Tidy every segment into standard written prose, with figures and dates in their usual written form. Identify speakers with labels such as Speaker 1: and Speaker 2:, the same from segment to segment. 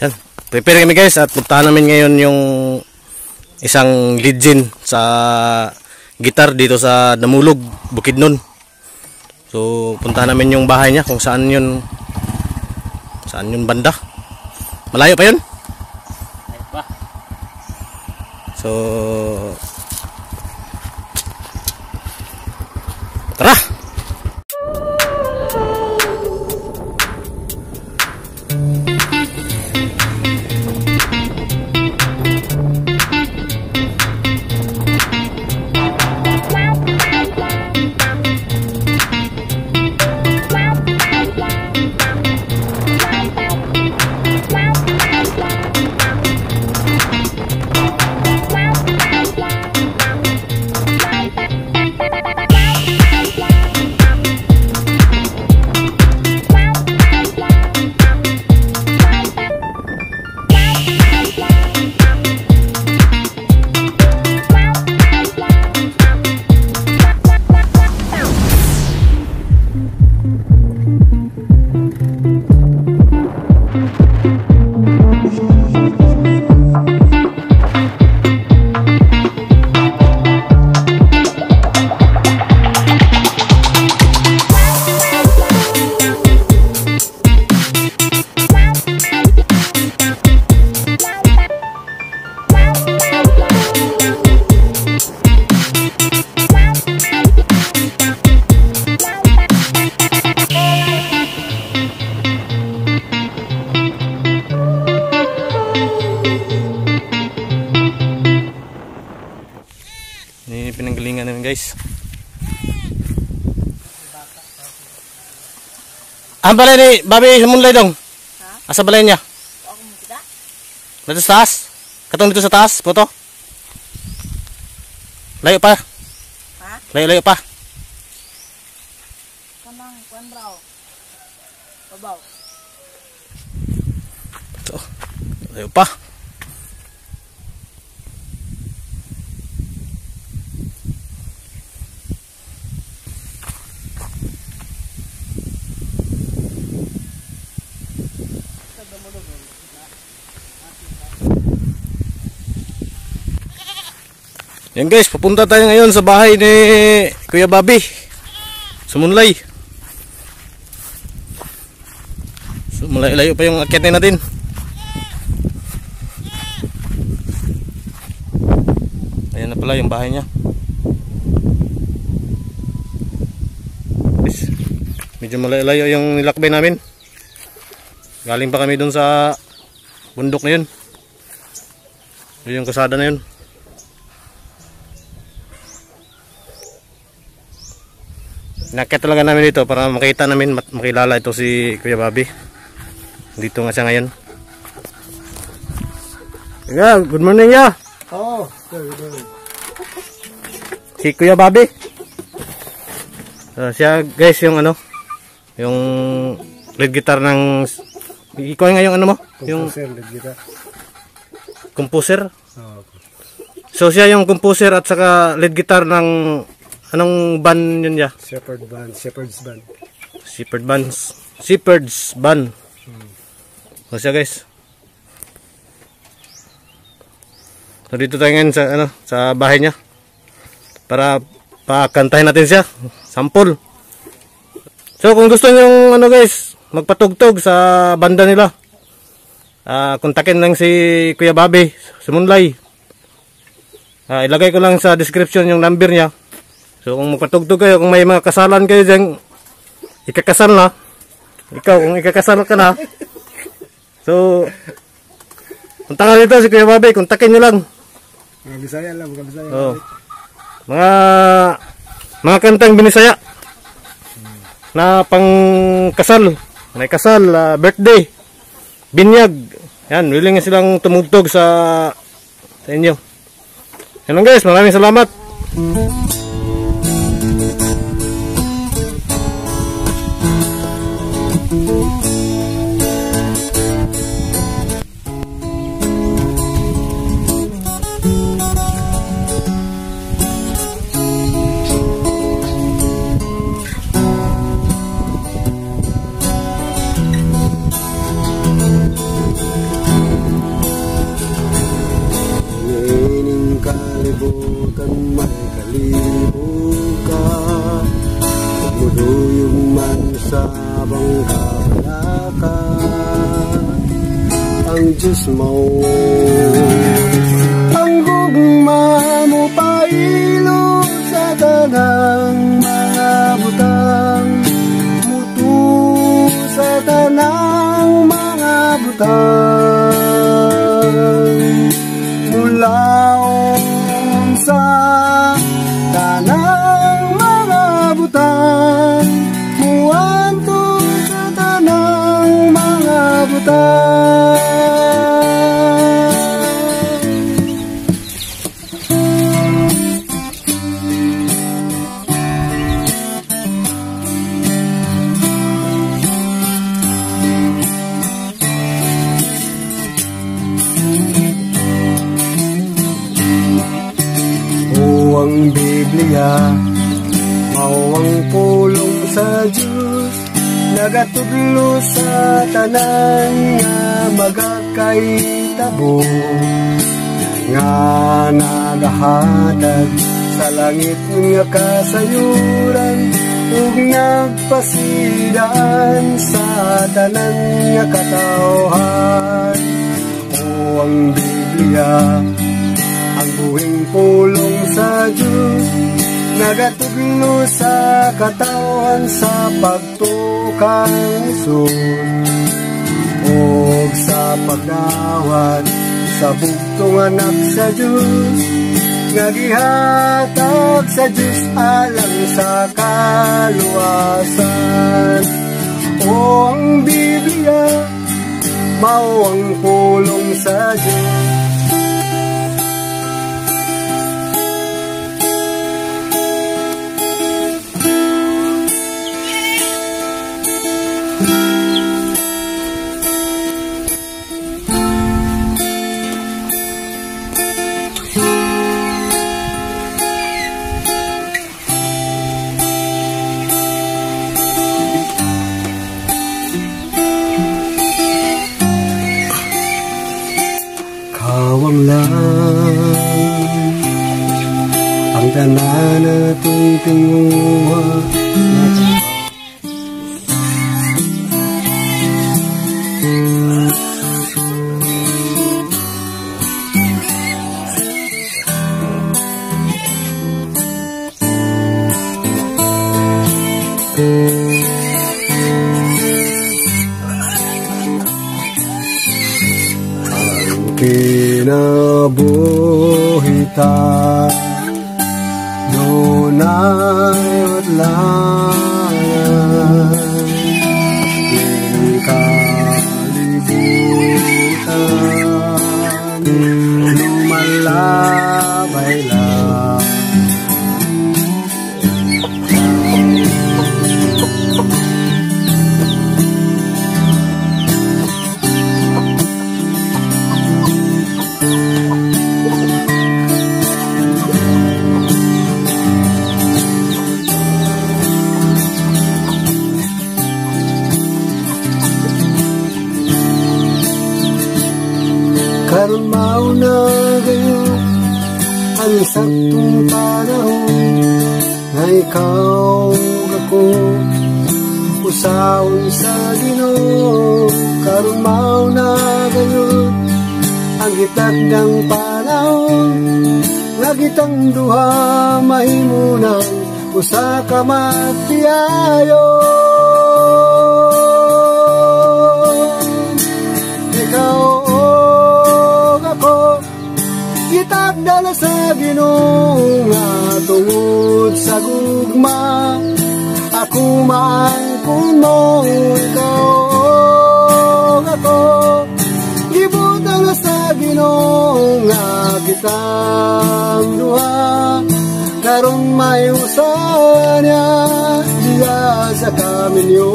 Speaker 1: Yan. Prepare kami, guys, at puntahan namin ngayon yung isang legend sa guitar dito sa Damulog, Bukidnon. So puntahan namin yung bahay niya kung saan yun banda. Malayo pa yun?
Speaker 2: Malayo pa.
Speaker 1: So tara! Ini yung pinanggalingan namin, guys. Ang balay ni Bobby Sumunlay dong?
Speaker 3: Ha?
Speaker 1: Asa balay niya?
Speaker 3: Ako mo kita?
Speaker 1: Dito sa taas? Katong dito sa taas, puto? Layo pa.
Speaker 3: Ha?
Speaker 1: Layo-layo pa.
Speaker 3: Kanang kuan raw. Babaw.
Speaker 1: Ito. Layo pa. Yan guys, papunta tayo ngayon sa bahay ni Kuya Bobby Sumunlay. So, malayo-layo pa yung akyatin natin. Ayan na pala yung bahay niya. Guys, medyo malayo-layo yung nilakbay namin. Galing pa kami dun sa bundok na yun. Yung kasada na yun. Inakyat talaga namin dito para makita namin, makilala ito si Kuya Bobby. Dito nga siya ngayon. Yeah, good morning ya.
Speaker 4: Oh, good morning.
Speaker 1: Si Kuya Bobby. Siya guys yung ano, yung lead guitar ng, ikaw nga yung ano mo? Yung
Speaker 4: Composer, lead guitar.
Speaker 1: Composer?
Speaker 4: Oh, okay.
Speaker 1: So siya yung composer at saka lead guitar ng anong band yun niya?
Speaker 4: Shepherd Band, Shepherd's Band.
Speaker 1: Shepherd Bands. Shepherd's Band. So siya guys. So dito tayo ngayon sa ano, sa bahay niya. Para pakantahin natin siya. Sample. So kung gusto niyo ano guys, magpatugtog sa banda nila. Kontakin lang si Kuya Bobby Sumunlay. Ilagay ko lang sa description yung number niya. So kung magpatugtog kayo, kung may mga kasalan kayo dyan, ikakasal na. Ikaw, kung ikakasal ka na. So, punta ka dito si Kuya Bobby, kontakin nyo lang.
Speaker 4: Mga Bisaya lang, mga Bisaya.
Speaker 1: Oh. Mga kantang Binisaya na pangkasal, may kasal, birthday, binyag. Yan, willing silang tumugtog sa inyo. Yan lang guys, maraming salamat.
Speaker 4: Usab ang kabalaka, ang Diyos mo. Ang gugma mo pailo sa tanang mga butang, mutu sa tanang mga butang, mulaon sa tanang mga butang, muanto sa tanang mga butang. O ang Biblia, mao ang pulong sa Diyos, nagatudlo sa tanan nga magakaitabo, nga nagahatag sa langit nga kasayuran, ug nagpasidaan sa tanan nga katawhan. O ang Biblia, ang buhing pulong sa Diyos, nagatudlo sa katawhan sa pagtukang Jesus, ug sa pagdawat sa bugtong anak sa Diyos, nga gihatag sa Diyos alang sa kaluwasan. O ang Biblia, mao ang pulong sa Diyos. Kawang lang ang tanan atong tinguha. Kinabuhita dunay utlanan ning kalibutan, lumalabay lang. Karon mao na gayo ang saktong panahon nga ikaw ug ako usaon sa Ginoo. Karon mao na gayo ang gitagdang panahon nga kitang duha mahimo nang usa ka magtiayon. Ikaw ako gitagdala sa Ginoo nga tungod sa gugma, ako maangkon mo. Ikaw ako gibutang sa Ginoo nga kitang duha karon may usa niya diya sa kaminyo.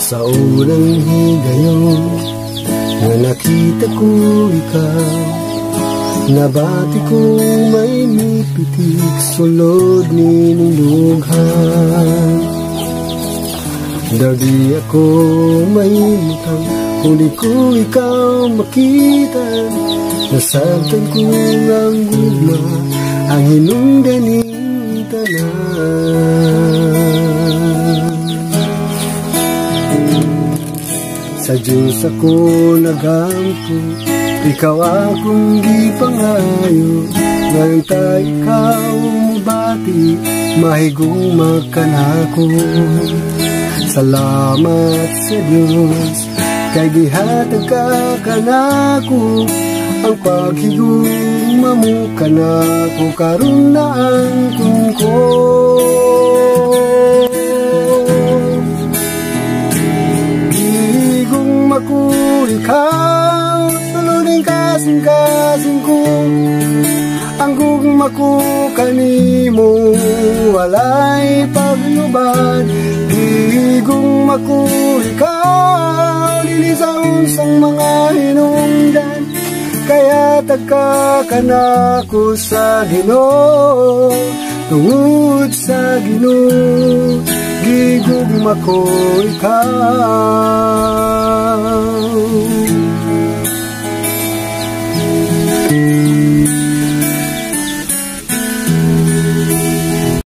Speaker 4: Sa unang higayon nga Nakita ko ikaw, nabati ko may mipitik sulod ni dughan. Dagi ako may mutang kung di ko ikaw makita. Nasabtan ko ang gugma ang hinungdan ning tanan. Sa Diyos ako nagampo, ikaw akong gipangayo. Ngayon ta ikaw mubati, mahigugma ka nako. Salamat sa Diyos, kay gihatag ka kanako. Ang paghigugma mo kanako, karon na ang kungko. Gigugma ko ikaw, suloding kasing-kasing ko. Ang gugma ko kanimo, walay paglubad. Gigugma ko ikaw, dili sa unsang mga hinungdan. Kaya tagka kanako sa Ginoo, tungod sa Ginoo, gigugma ko ikaw.